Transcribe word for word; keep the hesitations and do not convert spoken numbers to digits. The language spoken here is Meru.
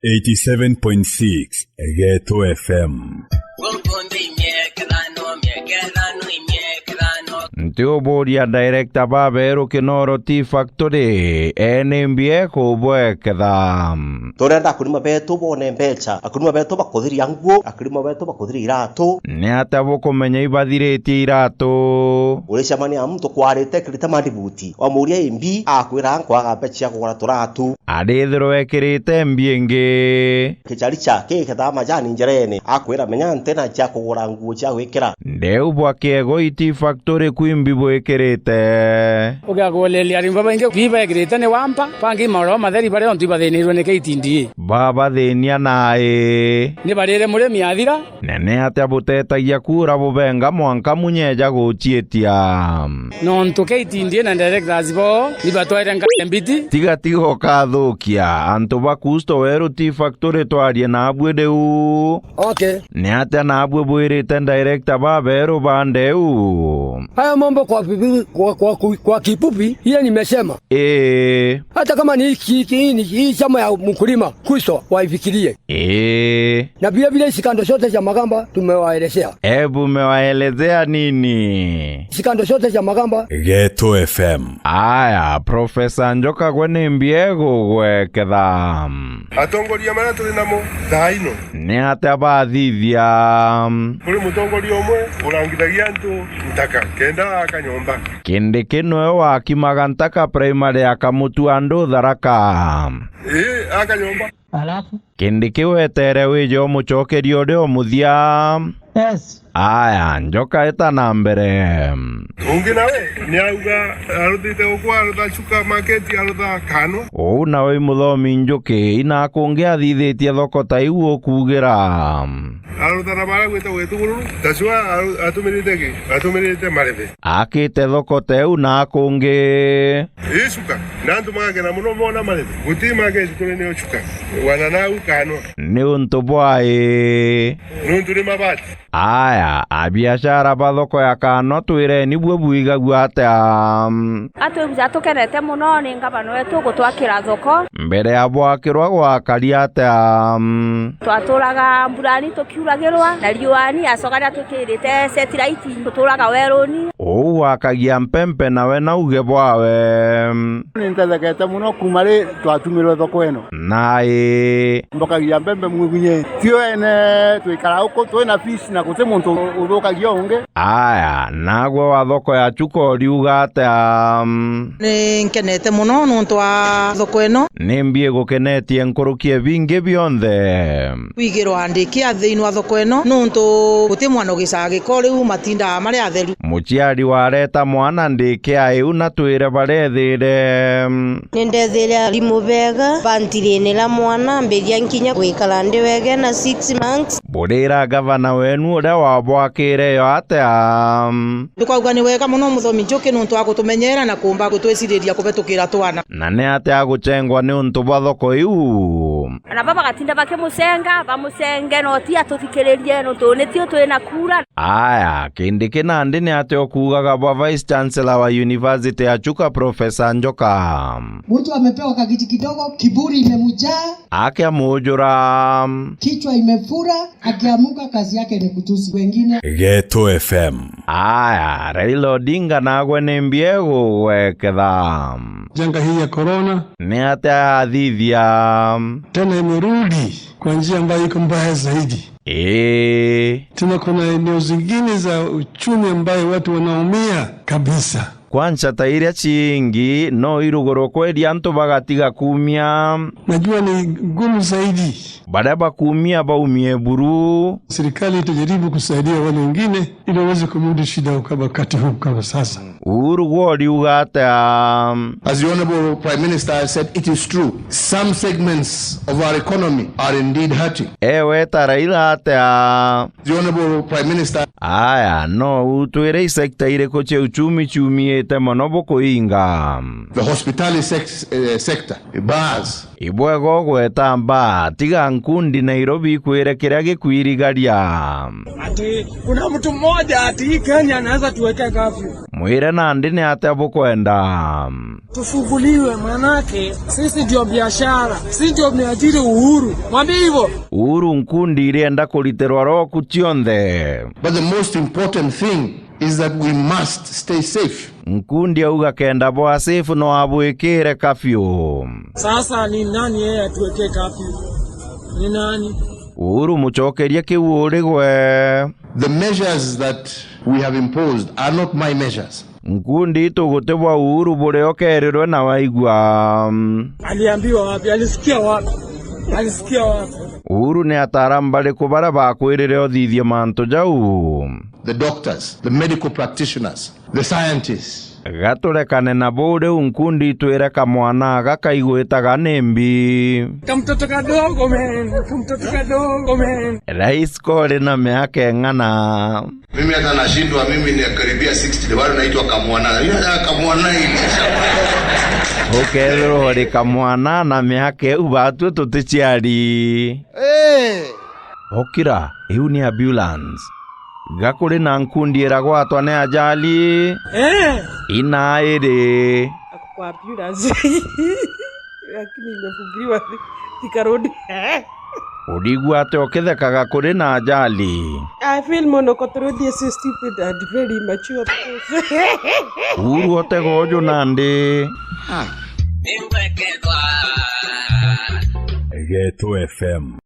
Eighty-seven point six Geto F M. Nti uburia director baberu Kinoro Tea Factory, eni mbie kubweketha. Turenda akurima betu bone mbecha, akurima betu bakuthiria nguo, akurima betu bakuthiria iratu. Ni atia bukumenya ibathiritie iratu? Uricemania na muntu kwarite ekirite manibuti, wamuria imbi, akwira nkwaga mbecha cia kugura turatu. Arithirwa ekirite mbi ingi. Kichari chake ikethaa majani njerene, akwira menya ntina cia kugura nguo cia gwikira. Ndeu bwa kiego iti factory kwimbi bwikirite. Ugakuuliria arimi babaingi, bi bekirite ni wampa, bangi maoro matheri baria ontu ibathinirwe ni K T D A. Babathinia nai. Ni barire murimi athira. Na ni atia butetagia kura bubenga mwanka munyeja guciitia? Nontu K T D A na directors bo ni batwaire nkare mbiti. Tiga tiga ukathukia antu ba Kusto Weru Tea Factory twarie nabui riu. Okay. Ni atia nabui bwirite director baberu ba ndeu? Haya mambo kwa bibi-, kwa, kwa, kwa, kwa kifupi, ile nimesema. Ee. Hata kama ni hiki, hiki, hii ni, hii chama ya mkulima, Kusto waifikirie. Ee. Na vile vile hizi kando zote za Magamba tumewaelezea. Ebu umewaelezea nini? Hizi kando zote za Magamba. Geto F M. Aya, Profesa Njoka gwe ni mbi egugweketha? Atongoria maria turi namo thaa ino. Ni atia bathithia? Kuri mutongoria umwe urangithagia antu ntaka, kenda aka nyomba. Kindiki niwe wakimaga ntaka primary akamutua andu Tharaka. Ii, aka nyomba. Alafu? Kindiki wetere wije umucokerie uria umuthia. Yes. Aya, Njoka eta na mbere. Ungi nawe ni auga aruthite gukwa, arutha supermarket, arutha kanwa. Uu nawe i muthomi Njuki, ina kungi athithitie thoko ta iu ukuugira? Arutha na bara gwita gwitugururu, tacua aru-, atumirite ki? Atumirite marethe. Akite thoko ta iu na kungi. Icuka, na antu magakena muno mona marethe. Guti market kuri ni ucuka. Wana nau kanwa. Ni untu bwai? Nuntu ni mabati. Aya, abiashara ba thoko ya Kanwa twireni bwe bwigagua atia? Atwiguja tukenete muno ni ngavana wetu gutwakira thoko. Mbere ya bwakirwa gwakari atia? Twaturaga mburani tukiuragirwa na riuani, acoka riria twikirite satellite tuturaga weruni. Uu wakagia mpempe nawe nauge bwawe. Ni ntethekete muno kuuma ri twatumirwe thoko ino. Nai. Mbokagia mbembe mugunye. Tio ene twikara uku twina peace na guti muntu uthukagia ungi. Aya, nagwe wa thoko ya Chuka uriuga atia? Ni nkenete muno nontu wa thoko ino. Ni mbi igukenetie nkuruki e bingi bionthe? Kwigirwa ndiki a thiini wa thoko ino nontu guti mwana ugicaga giko riu matindaa mari atheru. Muciari wareta mwana ndiki a iu na twire barethire. Ni ndethire arimu bega, bantirinira mwana, mbiria nkinya gwikara ndi wega na six months. Burira gavana wenu uria wabwakire yo atia? Ndikwauga ni wega muno muthomi Njuki nuntu wa gutumenyera na kumba gutwiciriria kubetukira twana. Na ni atia aguchengwa ni untu bwa thoko iu? Ana baba bagatinda bakimucenga, bamucenge, no ti atuthikiririe, nontu ni tio twina kura. Aya, Kindiki nandi ni atia ukuugaga bwa Vice Chancellor wa University ya Chuka, Professor Njoka? Mtu amepewa kagiti kidogo, kiburi imemjaa. Akia mujura. Kichwa imefura, akiamuka kazi yake ni kutusi wengine. Geto F M. Aya, Raila Odinga nagwe ni mbi egugweketha? Janga hii ya corona. Ni atia athithia? Tena imerudi kwa njia ambayo iko mbaya zaidi. Ee. Tena kuna eneo zingine za uchumi ambayo watu wanaumia kabisa. Kwanza ta iria ciingi no irugurwe kweri antu bagatiga kuumia. Najua ni ngumu zaidi. Baria bakuumia baumie buru. Serikali itajaribu kusaidia wale wengine ili waweze kumudu shida kama wakati huu kama sasa. Uhuru gwe uriuga atia? As the Honorable Prime Minister has said, it is true. Some segments of our economy are indeed hurting. Ewe ta Raila atia? The Honorable Prime Minister. Aya, no utwire i sector iriku cia uchumi ciumie? ite mono bukuinga. The hospitality sex-, eh, sector, bars. Ibwega ugweta mbaa, tiga nkundi Nairobi ikwire kiria gikwirigaria. Ati kuna mtu mmoja ati hii Kenya anaweza tuwekea curfew. Mwire nandi ni atia bukwenda. Tufunguliwe, manake sisi ndio biashara, sisi ndio tumeajiri Uhuru. Mwambie hivyo. Uhuru nkundi irienda kuritirwa roku cionthe. But the most important thing is that we must stay safe. Nkundi auga kenda bwa safe no abwikire kafyu. Sasa ni nani yeye atuwekee curfew? Ni nani? Uhuru mucokerie kiu uri gwe. The measures that we have imposed are not my measures. Nkundi itu guti bwa Uhuru buria ukerirwe na waigua. Aliambiwa wapi? Alisikia wapi? Alisikia wapi? Uhuru ni ataaramu bariku baria bakwirire uthithie mantu jau? The doctors, the medical practitioners, the scientists. Gaturekane nabo riu nkundi itwire kamwana gakaigwitaga ni mbi. Kamtoto kadogo, man. Kamtoto kadogo, man. Rais kori na miaka ing'ana? Mimi hata nashindwa, mimi ni karibia sixty, bado naitwa kamwana. Hiyo ya kamwana hii. Ukethirwa uri kamwana na miaka iu batwi tuticiari. Eh. Okira, iu ni ambulance. Ga kuri na nkundi iragwatwa ni ajali. Eh. Ina iri. Ako kwa ambulance. Lakini imefungiliwa Thika Road. Eh. Urigua atia ukithekaga kuri na ajali? I feel mono ko through this is stupid and very immature. Uhuru utego uju nandi. Geto F M.